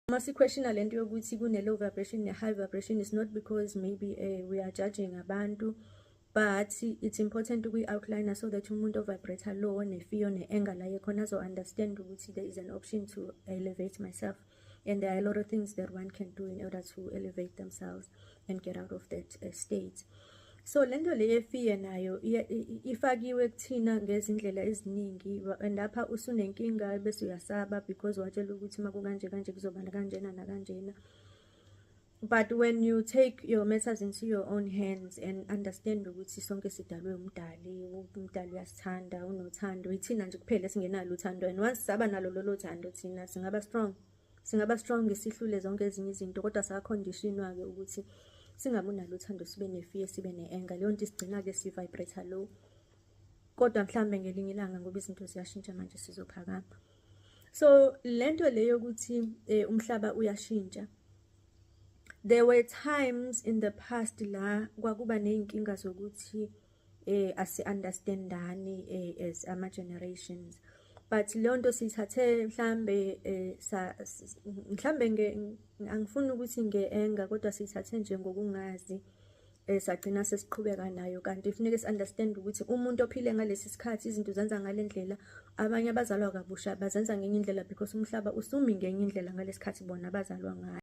Masi-questiona lento yokuthi kune-low vibration ne-high vibration is not because maybe we are judging abantu, but it's important ukuyi-outline so that umuntu o-vibrate low, ne-fear, ne-anger la yekhona, azo-understand ukuthi there is an option to elevate myself and there are a lot of things that one can do in order to elevate themselves and get out of that state. So lento le ye-fear nayo ifakiwe kuthina ngezindlela eziningi, and lapha usunenkinga bese uyasaba because watshela ukuthi uma kukanje kanje kuzoba kanjena nakanjena. But when you take your matters into your own hands and understand ukuthi sonke sidalwe umdali, umdali uyasithanda, unothando, ithina nje kuphela esingenalo uthando, and once saba nalo lolo thando, thina singaba strong, singaba strong, sihlule zonke ezinye izinto. Kodwa sa-conditionwa-ke ukuthi singabi nalo uthando, sibe ne-fear, sibe ne-anger. Leyo nto isigcina-ke si-vibrate low. Kodwa mhlambe ngelinye ilanga, ngoba izinto ziyashintsha manje, sizophakama. So lento leyo yokuthi umhlaba uyashintsha, there were times in the past la kwakuba ney'nkinga zokuthi asi-understandani as ama-generations, but leyo nto siyithathe mhlambe mhlambe angifuni ukuthi nge-anger, kodwa siyithathe nje ngokungazi, sagcina sesiqhubeka nayo. Kanti kufuneka si-understand ukuthi umuntu ophile ngalesi sikhathi izinto zenza ngale ndlela, abanye abazalwa kabusha bazenza ngenye indlela, because umhlaba usumi ngenye indlela ngalesi khathi bona abazalwa ngayo.